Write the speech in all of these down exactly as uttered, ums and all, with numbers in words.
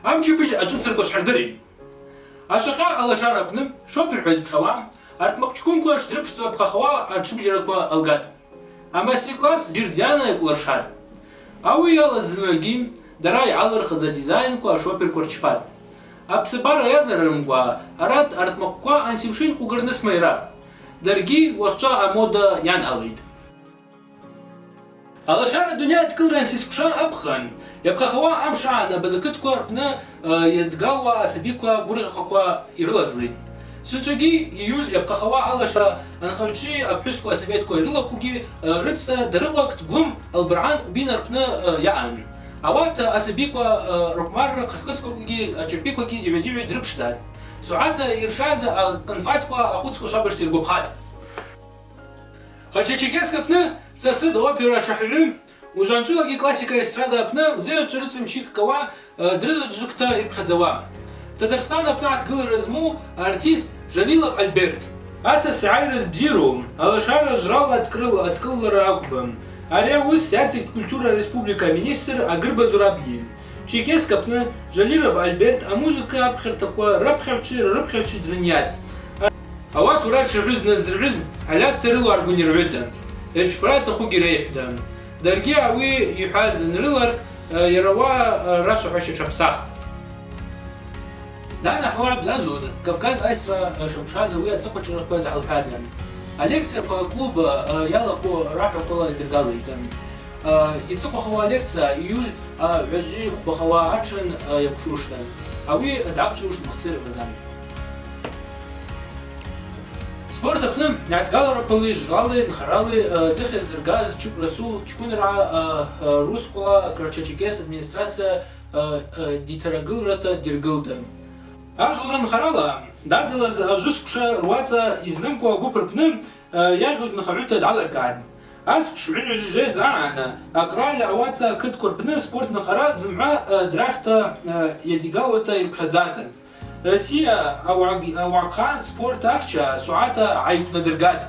Амчыбыжь ачӏыцырква швхӏырдыритӏ. Ашвахъа Алашара апны шоперква йызпхьауа, артмакъчкӏвынква шдрыпшдзу апхъахауа атшыбжьараква алгатӏ. Амастер-класс Джирдиана йакӏвлыршатӏ. Ауи йалаз зымгӏвагьи дара йгӏалырхыз адизайнква ашоперква рчпатӏ. Апсабара йазарымкӏва арат артмакъква ансимшин къвгырныс майрапӏ. Даргьи уахьчӏва амода йанъалитӏ. Алашара дуней адкӏылра ансисквша апхын, йапхъахауа амш агӏан абаза кытква рпны, э, йадгалуа асабиква гвыргъьахъаква йрылазлитӏ. Сынчӏвагьи июль йапхъахауа алашара анхагӏвчви апхӏвысква асоветква йрылаквугьи, э, рыцӏа дарыгъвакт гвым албыргӏан Къвбина рпны, э, йаъан. Ауат асабиква, э, рахвмарра хъахъыскваквагьи ачӏапӏиквагьи зигӏва-зигӏва йдрыпшдзатӏ. Сугӏата йыршаз акъынфатква ахвыцква швабыжта йыргвапхатӏ. Къарча-Черкесск апны Сосед опера шахӏвгӏвы, ужванчӏвылагьи классика эстрада апны зыгӏвачва рыцӏа мчы йккауа, э, дрызаджвыквта йпхьадзауа. Татарстан апны адкӏылара зму артист Жалилов Альберт. Асас йгӏайрыз бзиру, Алашара жврала адкӏрыл-, адкӏылара акӏвпӏ. Ари ауыс йациквт культура республика аминистр Агырба Зурабгьи. Черкесск апны Жалилов Альберт амузыка апхьартаква рапхьагӏвчви рарыпхьагӏвчви дрынйатӏ. Ауат ура шагӏвыз назыргӏвыз гӏалатта рыларгван йыргӏвытӏ, йырчпара атахъугьи райхӏвтӏ. Даргьи ауи йхӏваз анрыларг, э, йара ауи, э, рашвахӏваща тшапсахтӏ. Дана хӏвара бзазуз Кавказ айсра, э, шапшаз ауи ацӏыхъвачӏвараква згӏалхӏватӏ. Алекцияква аклуб, э, йалахъу рахӏваквала йдыргалитӏ. Э, йцӏыхъвахауа лекция июль, э, гӏважви хвбахауа атшын, э, йаквшуштӏ. Ауи дгӏаквчӏвуштӏ Бахъцӏи Рамазан. Спорт апны йатгалараквали жврали нхарали, э, зыхьыз зыргаз Чуп Расул чкӏвынра, э, э, русхъвала Карача-Черкес администрация, э, э, дитарагылрата диргылтӏ. Ажвлара нхарала дадзалаз ажвы сквша руацӏа йызнымкӏва агвып рпны, э, йагъьуд нхагӏвыта дгӏаларкӏгӏатӏ. Асквш гӏвынгӏвыжжез агӏан акъраль ауацӏа кытква рпны спорт нхара зымгӏва, э, драхта, э, йадигалуата йпхьадзатӏ. Россия ауагъ-, ауагъа спорт ахча сугӏата гӏайыквнадыргатӏ.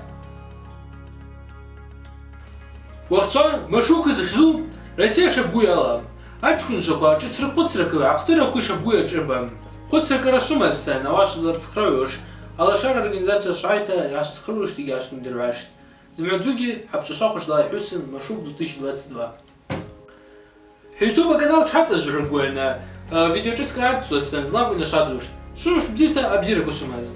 Уахъчӏва Машук зхьзу Россия шабгу йалапӏ. Ачкӏвынчваква шӏыцрахъвыцракви ахътыракви шабгу йашӏыпӏ. Хъвыцракӏ рашвымазтын, ауаса йшварцхърагӏуш, Алашара организация швайта йгӏашвцхърыуштӏ йгьи йгӏашвнадыргӏваштӏ. Зымгӏвадзугьи хӏапшӏашвахуш дала йхӏвусын Машук две тысячи двадцать два. Хӏа ютуб аканал тшацӏазжвгӏургвана, а, видео шӏыцкӏ рацӏцӏуазтын зламкӏ йнашвадзуштӏ. Швымш бзита, абзираква швымаз.